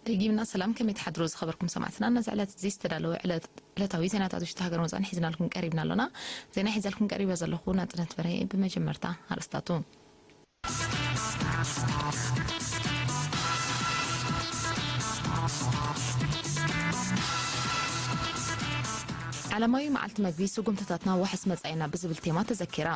ደጊምና ሰላም፣ ከመይ ትሓድሩ ዝኸበርኩም ሰማዕትና? ነዚ ዕለት እዚ ዝተዳለወ ዕለት-፣ ዕለታዊ ዜናታት ውሽጢ ሃገር ወፃእን ሒዝናልኩም ቀሪብና ኣሎና። ዜና ሒዘልኩም ቀሪበ ዘለኹ ናጽነት በርሄ። ብመጀመርታ ኣርእስታቱ። ዓለማዊ መዓልቲ መግቢ፣ ስጉምትታትና ዋሕስ መጻኢና ብዝብል ቴማ ተዘኪራ።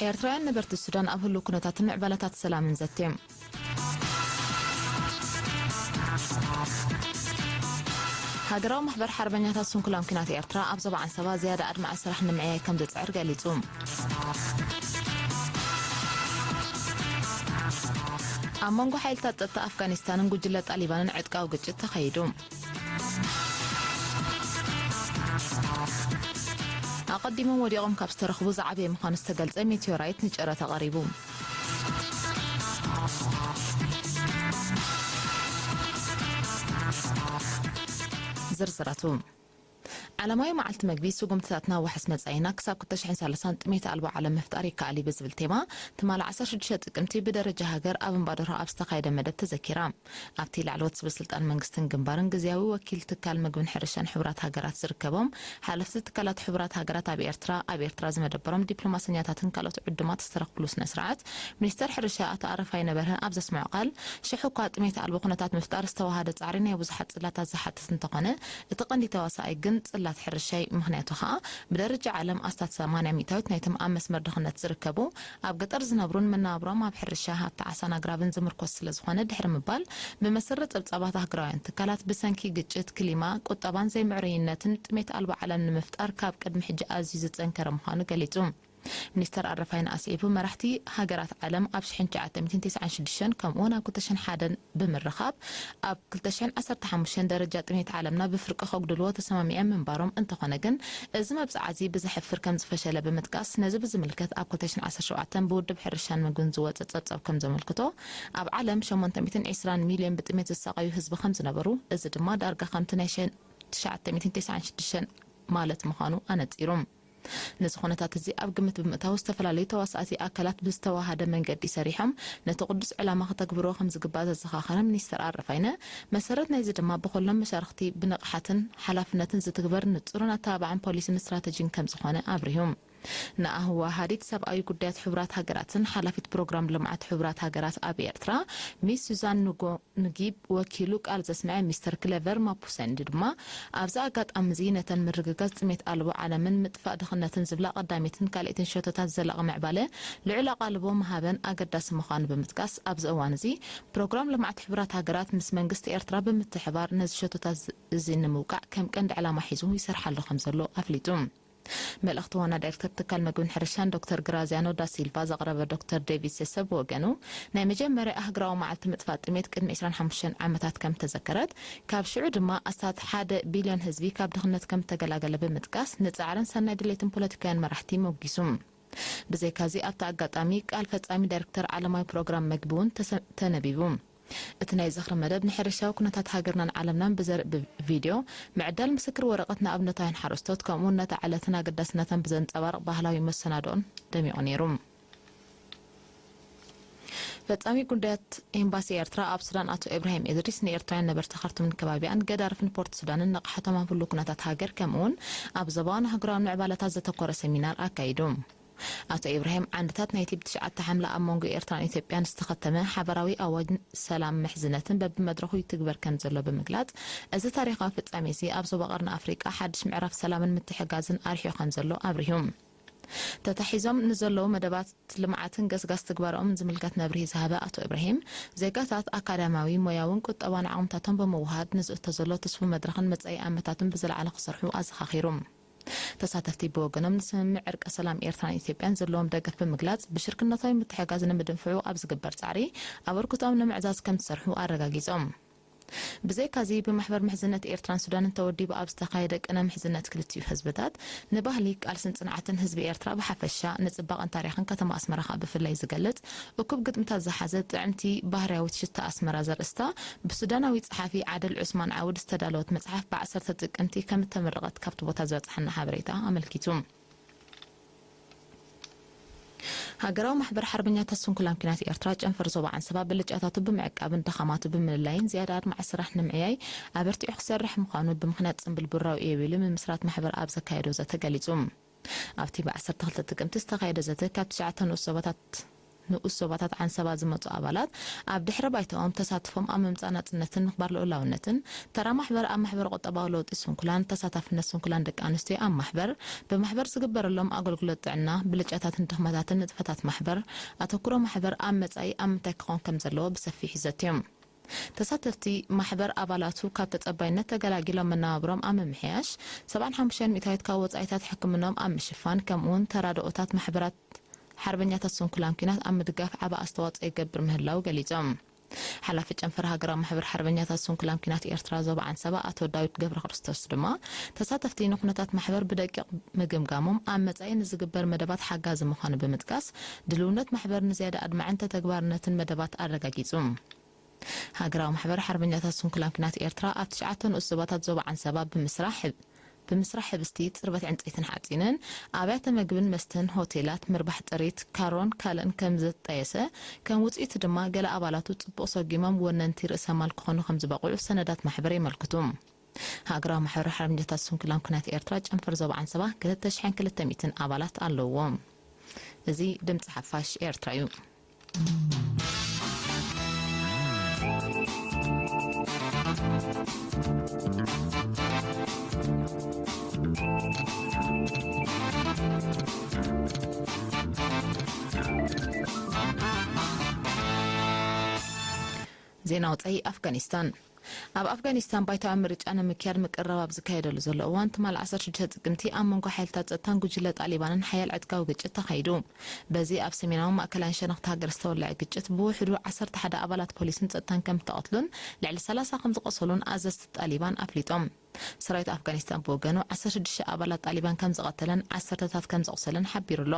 ኤርትራውያን ነበርቲ ሱዳን ኣብ ህሉው ኩነታትን ምዕባለታት ሰላምን ዘትዮም። ሃገራዊ ማሕበር ሓርበኛታት ስንኩላን ኲናት ኤርትራ ኣብ ዞባ ዓንሰባ ዝያዳ ኣድማዒ ስራሕ ንምዕያይ ከም ዝጽዕር ገሊጹ። ኣብ መንጎ ሓይልታት ጸጥታ ኣፍጋኒስታንን ጉጅለ ጣሊባንን ዕጥቃዊ ግጭት ተኻይዱ። ኣቐዲሞም ወዲቖም ካብ ዝተረኽቡ ዝዓበየ ምዃኑ ዝተገልጸ ሜቴዮራይት ንጨረታ ቀሪቡ። ዝርዝራቱ። ዓለማዊ መዓልቲ መግቢ፣ ስጉምትታትና ዋሕስ መጻኢና። ክሳብ ክልተ ሽሕን ሰላሳን ጥሜት ኣልቦ ዓለም ምፍጣር ይከኣል እዩ ብዝብል ቴማ ትማሊ ዓሰርተ ሽዱሽተ ጥቅምቲ ብደረጃ ሃገር ኣብ እምባዶራ ኣብ ዝተኻየደ መደብ ተዘኪራ። ኣብቲ ላዕለዎት ሰበ ስልጣን መንግስትን ግንባርን፣ ግዝያዊ ወኪል ትካል ምግብን ሕርሻን ሕቡራት ሃገራት ዝርከቦም ሓለፍቲ ትካላት ሕቡራት ሃገራት ኣብ ኤርትራ፣ ኣብ ኤርትራ ዝመደበሮም ዲፕሎማሰኛታትን ካልኦት ዕዱማት ዝተረኽብሉ ስነ ስርዓት፣ ሚኒስተር ሕርሻ ኣቶ ኣረፋይነ በርሀ ኣብ ዘስምዖ ቃል፣ ሽሕ እኳ ጥሜት ኣልቦ ኩነታት ምፍጣር ዝተዋሃደ ጻዕሪ ናይ ብዙሓት ጽላታት ዝሓትት እንተኾነ፣ እቲ ቀንዲ ተዋሳኣይ ግን ጽላት ሕርሻ እዩ። ምኽንያቱ ኸኣ፣ ብደረጃ ዓለም ኣስታት ሰማንያ ሚእታዊት ናይቶም ኣብ መስመር ድኽነት ዝርከቡ ኣብ ገጠር ዝነብሩን መነባብሮኦም ኣብ ሕርሻ፣ ሃብቲ ዓሳን ኣግራብን ዝምርኮስ ስለ ዝኾነ፣ ድሕሪ ምባል፣ ብመሰረት ጸብጻባት ኣህጉራውያን ትካላት፣ ብሰንኪ ግጭት፣ ክሊማ፣ ቁጠባን ዘይምዕሩይነትን ጥሜት ኣልቦ ዓለም ንምፍጣር ካብ ቅድሚ ሕጂ ኣዝዩ ዝጸንከረ ምዃኑ ገሊጹ። ሚኒስተር ኣረፋይነ ኣስዒቡ፣ መራሕቲ ሃገራት ዓለም ኣብ ሽሕን ትሽዓተ ሚእትን ተስዓን ሽዱሽተን ከምኡ'ውን ኣብ ክልተ ሽሕን ሓደን ብምርኻብ፣ ኣብ ክልተ ሽሕን ዓሰርተ ሓሙሽተን ደረጃ ጥሜት ዓለምና ብፍርቂ ከጉድልዎ ተሰማሚዖም ምንባሮም፣ እንተኾነ ግን፣ እዚ መብጽዓ እዚ ብዘሕፍር ከም ዝፈሸለ ብምጥቃስ፣ ነዚ ብዝምልከት ኣብ ክልተ ሽሕን ዓሰርተ ሸውዓተን ብውድብ ሕርሻን ምግብን ዝወጸ ጸብጻብ ከም ዘመልክቶ፣ ኣብ ዓለም ሸሞንተ ሚእትን ዕስራን ሚልዮን ብጥሜት ዝሳቐዩ ህዝቢ ከም ዝነበሩ፣ እዚ ድማ ዳርጋ ከምቲ ናይ ሸ-፣ ትሽዓተ ሚእትን ተስዓን ሽዱሽተን ማለት ምዃኑ ኣነጺሩ። ነዚ ኩነታት እዚ ኣብ ግምት ብምእታው፣ ዝተፈላለዩ ተዋሳእቲ ኣካላት ብዝተዋሃደ መንገዲ ሰሪሖም ነቲ ቅዱስ ዕላማ ከተግብርዎ ከም ዝግባእ ዘዘኻኸረ ሚኒስተር ኣረፋይነ፣ መሰረት ናይዚ ድማ ብኹሎም መሻርኽቲ ብንቕሓትን ሓላፍነትን ዝትግበር ንጹርን ኣተባባዕን ፖሊስን ስትራተጂን ከም ዝኾነ ኣብሪሁ። ንኣህዋ ሃዲድ ሰብኣዊ ጉዳያት ሕቡራት ሃገራትን ሓላፊት ፕሮግራም ልምዓት ሕቡራት ሃገራት ኣብ ኤርትራ ሚስ ሱዛን ንጎ ንጊብ ወኪሉ ቃል ዘስምዐ ሚስተር ክለቨር ማፑሰንዲ ድማ፣ ኣብዚ ኣጋጣሚ እዚ ነተን ምርግጋጽ ጥሜት ኣልቦ ዓለምን ምጥፋእ ድኽነትን ዝብላ ቀዳሚትን ካልኣይትን ሸቶታት ዘላቒ ምዕባለ ልዑል ኣቓልቦ ምሃበን ኣገዳሲ ምዃኑ ብምጥቃስ፣ ኣብዚ እዋን እዚ ፕሮግራም ልምዓት ሕቡራት ሃገራት ምስ መንግስቲ ኤርትራ ብምትሕባር ነዚ ሸቶታት እዚ ንምውቃዕ ከም ቀንዲ ዕላማ ሒዙ ይሰርሓሉ ከም ዘሎ ኣፍሊጡ። መልእኽቲ ዋና ዳይሬክተር ትካል መግብን ሕርሻን ዶክተር ግራዚያኖ ዳሲልቫ ዘቕረበ ዶክተር ዴቪድ ሴሰ ብወገኑ፣ ናይ መጀመርያ ኣህጉራዊ መዓልቲ ምጥፋእ ጥሜት ቅድሚ ዕስራን ሓሙሽተን ዓመታት ከም ተዘከረት፣ ካብ ሽዑ ድማ ኣስታት ሓደ ቢልዮን ህዝቢ ካብ ድኽነት ከም ተገላገለ ብምጥቃስ፣ ንጻዕርን ሰናይ ድሌትን ፖለቲካውያን መራሕቲ ሞጊሱ። ብዘይካዚ ኣብቲ ኣጋጣሚ ቃል ፈጻሚ ዳይሬክተር ዓለማዊ ፕሮግራም መግቢ እውን ተሰ-፣ ተነቢቡ። እቲ ናይ ዝኽሪ መደብ ንሕርሻዊ ኩነታት ሃገርናን ዓለምናን ብዘርኢ ብ-፣ ቪድዮ፣ ምዕዳል ምስክር ወረቐት ንኣብነታውያን ሓረስቶት፣ ከምኡውን ነታ ዕለትን ኣገዳስነታን ብዘንጸባርቕ ባህላዊ መሰናድኦን ደሚቑ ነይሩ። ፈጻሚ ጉዳያት ኤምባሲ ኤርትራ ኣብ ሱዳን ኣቶ ኢብራሂም ኢድሪስ ንኤርትራውያን ነበርቲ ካርቱምን ከባቢኣን፣ ገዳርፍን ፖርት ሱዳንን ንቕሓቶም ኣብ ህሉው ኩነታት ሃገር፣ ከምኡውን ኣብ ዞባውን ኣህጉራውን ምዕባለታት ዘተኮረ ሰሚናር ኣካይዱ። ኣቶ ኢብራሂም፣ ዓንድታት ናይቲ ብትሽዓተ ሓምለ ኣብ መንጎ ኤርትራን ኢትዮጵያን ዝተኸተመ ሓበራዊ ኣዋጅ ሰላም ምሕዝነትን በብመድረኹ ይትግበር ከም ዘሎ ብምግላጽ፣ እዚ ታሪኻዊ ፍጻሜ እዚ ኣብ ዞባ ቀርኒ ኣፍሪቃ ሓድሽ ምዕራፍ ሰላምን ምትሕግጋዝን ኣርሒቑ ከም ዘሎ ኣብሪሁ። ተታሒዞም ንዘለዉ መደባት ልምዓትን ገስጋስ ትግባረኦምን ዝምልከት መብርሂ ዝሃበ ኣቶ ኢብራሂም፣ ዜጋታት ኣካዳሚያዊ፣ ሞያውን ቁጠባን ዓቕምታቶም ብምውሃድ ንዝእቶ ዘሎ ትስፉው መድረኽን መጻኢ ኣመታትን ብዝለዓለ ክሰርሑ ኣዘኻኺሩ። ተሳተፍቲ ብወገኖም፣ ንስምምዕ ዕርቀ ሰላም ኤርትራን ኢትዮጵያን ዘለዎም ደገፍ ብምግላጽ፣ ብሽርክነታዊ ምትሕግጋዝ ንምድንፍዑ ኣብ ዝግበር ጻዕሪ ኣበርክቶኦም ንምዕዛዝ ከም ዝሰርሑ ኣረጋጊጾም። ብዘይካዚ፣ ብማሕበር ምሕዝነት ኤርትራን ሱዳንን ተወዲቡ ኣብ ዝተኻየደ ቅነ ምሕዝነት ክልቲኡ ህዝብታት፣ ንባህሊ፣ ቃልስን ጽንዓትን ህዝቢ ኤርትራ ብሓፈሻ፣ ንጽባቐን ታሪኽን ከተማ ኣስመራ ከኣ ብፍላይ ዝገልጽ፣ እኩብ ግጥምታት ዝሓዘት ጥዕምቲ ባህርያዊት ሽታ ኣስመራ ዘርእስታ፣ ብሱዳናዊ ጸሓፊ ዓደል ዑስማን ዓውድ ዝተዳለወት መጽሓፍ፣ ብ10 ጥቅምቲ ከም እተምረቐት ካብቲ ቦታ ዝበጽሓና ሓበሬታ ኣመልኪቱ። ሃገራዊ ማሕበር ሓርበኛታት ስንኩላን ኲናት ኤርትራ፣ ጨንፈር ዞባ ዓንሰባ፣ ብልጫታቱ ብምዕቃብን ድኻማቱ ብምልላይን፣ ዝያዳ ኣድማዒ ስራሕ ንምዕያይ ኣበርቲዑ ክሰርሕ ምዃኑ ብምኽንያት ጽምብል ቡራዊ ኢዮቤልዩ ምምስራት ማሕበር ኣብ ዘካየዶ ዘተ ገሊጹ። ኣብቲ ብ12 ጥቅምቲ ዝተኻየደ ዘተ፣ ካብ ትሽዓተ ንኡስ ዞባታት፣ ንኡስ ዞባታት ዓንሰባ ዝመጹ ኣባላት፣ ኣብ ድሕረ ባይታኦም ተሳትፎም ኣብ ምምጻእ ናጽነትን ምኽባር ልኡላውነትን፣ ተራ ማሕበር ኣብ ማሕበር ቁጠባዊ ለውጢ ስንኩላን፣ ተሳታፍነት ስንኩላን ደቂ ኣንስትዮ ኣብ ማሕበር፣ ብማሕበር ዝግበረሎም ኣገልግሎት ጥዕና፣ ብልጫታትን ድኽመታትን ንጥፈታት ማሕበር፣ ኣተኩሮ ማሕበር ኣብ መጻኢ ኣብ ምንታይ ክኾን ከም ዘለዎ ብሰፊሑ ዘትዮም። ተሳተፍቲ፣ ማሕበር ኣባላቱ ካብ ተጸባይነት ተገላጊሎም መነባብሮም ኣብ ምምሕያሽ፣ 75% ካብ ወጻኢታት ሕክምናኦም ኣብ ምሽፋን፣ ከምኡውን ተራድኦታት ማሕበራት ሓርበኛታት ስንኩላን ኲናት ኣብ ምድጋፍ ዓቢ ኣስተዋጽኦ ይገብር ምህላው ገሊጾም። ሓላፊ ጨንፈር ሃገራዊ ማሕበር ሓርበኛታት ስንኩላን ኲናት ኤርትራ ዞባ ዓንሰባ ኣቶ ዳዊት ገብረክርስቶስ ድማ፣ ተሳተፍቲ ንኩነታት ማሕበር ብደቂቕ ምግምጋሞም ኣብ መጻኢ ንዝግበር መደባት ሓጋዚ ምዃኑ ብምጥቃስ፣ ድልውነት ማሕበር ንዝያዳ ኣድማዕን ተተግባርነትን መደባት ኣረጋጊጹ። ሃገራዊ ማሕበር ሓርበኛታት ስንኩላን ኲናት ኤርትራ ኣብ ትሽዓተ ንኡስ ዞባታት ዞባ ዓንሰባ ብምስራሕ፣ ብምስራሕ ሕብስቲ፣ ጽርበት ዕንጸይትን ሓጺንን፣ ኣብያተ መግብን መስተን፣ ሆቴላት፣ ምርባሕ ጥሪት፣ ካሮን ካልእን ከም ዘጣየሰ፣ ከም ውጽኢቱ ድማ ገለ ኣባላቱ ጽቡቕ ሰጒሞም ወነንቲ ርእሰ ማል ክኾኑ ከም ዝበቕዑ ሰነዳት ማሕበር የመልክቱ። ሃገራዊ ማሕበር ሓርበኛታት ስንኩላን ኲናት ኤርትራ ጨንፈር ዞባ ዓንሰባ ክልተ ሽሕን ክልተ ሚእትን ኣባላት ኣለዎ። እዚ ድምጺ ሓፋሽ ኤርትራ እዩ። ዜና ወጻኢ። ኣፍጋኒስታን። ኣብ ኣፍጋኒስታን ባይታዊ ምርጫ ንምክያድ ምቅርራብ ኣብ ዝካየደሉ ዘሎ እዋን፣ ትማል ዓሰርተ ሽዱሽተ ጥቅምቲ ኣብ መንጎ ሓይልታት ጸጥታን ጉጅለ ጣሊባንን ሓያል ዕጥቃዊ ግጭት ተኻይዱ። በዚ ኣብ ሰሜናዊ ማእከላይን ሸነኽቲ ሃገር ዝተወልዐ ግጭት፣ ብውሕዱ ዓሰርተ ሓደ ኣባላት ፖሊስን ጸጥታን ከም እተቐትሉን፣ ልዕሊ ሰላሳ ከም ዝቖሰሉን ኣዘዝቲ ጣሊባን ኣፍሊጦም። ሰራዊት ኣፍጋኒስታን ብወገኑ፣ ዓሰርተ ሽዱሽተ ኣባላት ጣሊባን ከም ዝቐተለን ዓሰርተታት ከም ዘቑሰለን ሓቢሩ ኣሎ።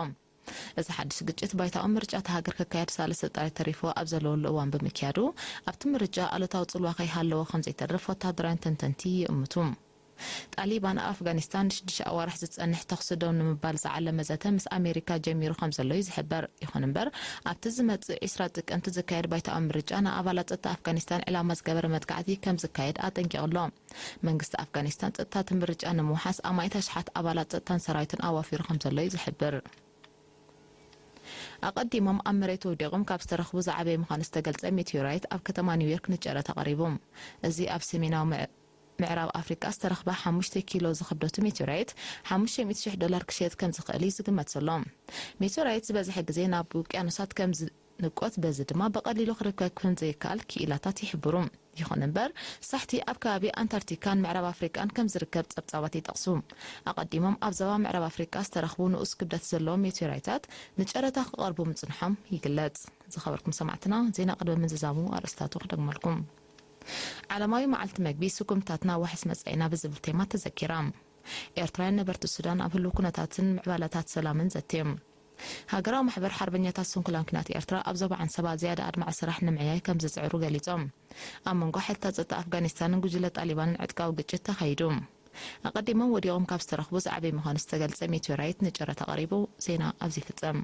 እዚ ሓድሽ ግጭት፣ ባይታዊ ምርጫ እታ ሃገር ክካየድ ሳልስተ ጥራይ ተሪፉ ኣብ ዘለወሉ እዋን ብምክያዱ፣ ኣብቲ ምርጫ ኣሉታዊ ጽልዋ ከይሃለዎ ከም ዘይተርፍ ወተሃደራውያን ተንተንቲ ይእምቱ። ጣሊባን ኣብ ኣፍጋኒስታን ንሽዱሽተ ኣዋርሕ ዝጸንሕ ተኹሲ ደው ንምባል ዝዓለመ ዘተ ምስ ኣሜሪካ ጀሚሩ ከም ዘሎ እዩ ዝሕበር። ይኹን እምበር፣ ኣብቲ ዝመጽእ ዒስራ ጥቅምቲ ዝካየድ ባይታዊ ምርጫ፣ ንኣባላት ጸጥታ ኣፍጋኒስታን ዕላማ ዝገበረ መጥቃዕቲ ከም ዝካየድ ኣጠንቂቑ ኣሎ። መንግስቲ ኣፍጋኒስታን ጸጥታ እቲ ምርጫ ንምውሓስ ኣማኢት ኣሽሓት ኣባላት ጸጥታን ሰራዊትን ኣዋፊሩ ከም ዘሎ እዩ ዝሕብር። ኣቐዲሞም ኣብ መሬት ወዲቖም ካብ ዝተረኽቡ ዝዓበየ ምዃኑ ዝተገልጸ ሜትዮራይት ኣብ ከተማ ኒውዮርክ ንጨረታ ቀሪቡ። እዚ ኣብ ሰሜናዊ ምዕ-፣ ምዕራብ ኣፍሪቃ ዝተረኽበ ሓሙሽተ ኪሎ ዝኽብደቱ ሜትዮራይት፣ ሓሙሽተ ሚእቲ ሽሕ ዶላር ክሽየጥ ከም ዝኽእል እዩ ዝግመት ዘሎ። ሜትዮራይት ዝበዝሐ ግዜ ናብ ውቅያኖሳት ከም ዝንቆት፣ በዚ ድማ ብቐሊሉ ክርከብ ከም ዘይከኣል ክኢላታት ይሕብሩ። ይኹን እምበር፣ ሳሕቲ ኣብ ከባቢ ኣንታርክቲካን ምዕራብ ኣፍሪቃን ከም ዝርከብ ጸብጻባት ይጠቕሱ። ኣቐዲሞም ኣብ ዞባ ምዕራብ ኣፍሪቃ ዝተረኽቡ ንኡስ ክብደት ዘለዎም ሜትዮራይታት ንጨረታ ክቐርቡ ምጽንሖም ይግለጽ። ዝኸበርኩም ሰማዕትና፣ ዜና ቅድሚ ምዝዛሙ ኣርእስታቱ ክደግመልኩም። ዓለማዊ መዓልቲ መግቢ፣ ስጉምታትና ዋሕስ መጻኢና ብዝብል ቴማ ተዘኪራ። ኤርትራውያን ነበርቲ ሱዳን ኣብ ህልው ኩነታትን ምዕባለታት ሰላምን ዘትዮም። ሃገራዊ ማሕበር ሓርበኛታት ስንኩላን ኲናት ኤርትራ ኣብ ዞባ ዓንሰባ ዝያዳ ኣድማዒ ስራሕ ንምዕያይ ከም ዝጽዕሩ ገሊጾም። ኣብ መንጎ ሓይልታት ጸጥታ ኣፍጋኒስታንን ጉጅለ ጣሊባንን ዕጥቃዊ ግጭት ተኻይዱ። ኣቐዲሞም ወዲቖም ካብ ዝተረኽቡ ዝዓበየ ምዃኑ ዝተገልጸ ሜትዮራይት ንጨረታ ቀሪቡ። ዜና ኣብዚ ይፍጸም።